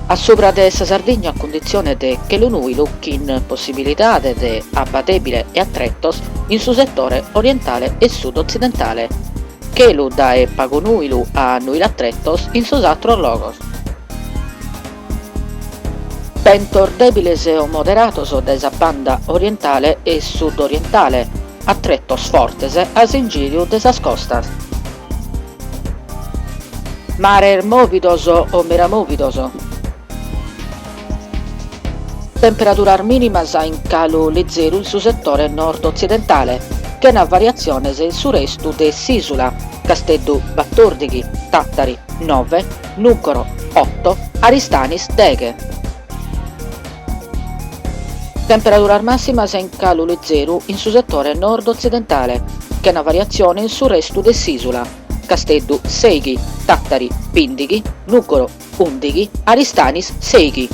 A subra de sa Sardigna cunditzione de chelu nùilu chin possibilidade de abba dèbile e a tretos in su setore orientale e sud-otzidentale. Chelu dae pagu nùilu a nùilu a tretos in sos àteros logos. Bentos dèbiles o moderados dae sa banda orientale e sud-orientale, a tretos fortes a s'ingìriu de sas costas. Mares mòvidos o meda mòvidos. Temperaduras mìnimas in calu lizeru in su setore nord-otzidentale, chena variatziones in su restu de s'ìsula, Casteddu batòrdighi, Tàtari nove, Nùgoro oto, Aristanis deghe. Temperaduras màssimas in calu lizeru in su setore nord-otzidentale, chena variatzione in su restu de s'ìsula, Casteddu sèighi, Tàtari bìndighi, Nùgoro ùndighi, Aristanis sèighi.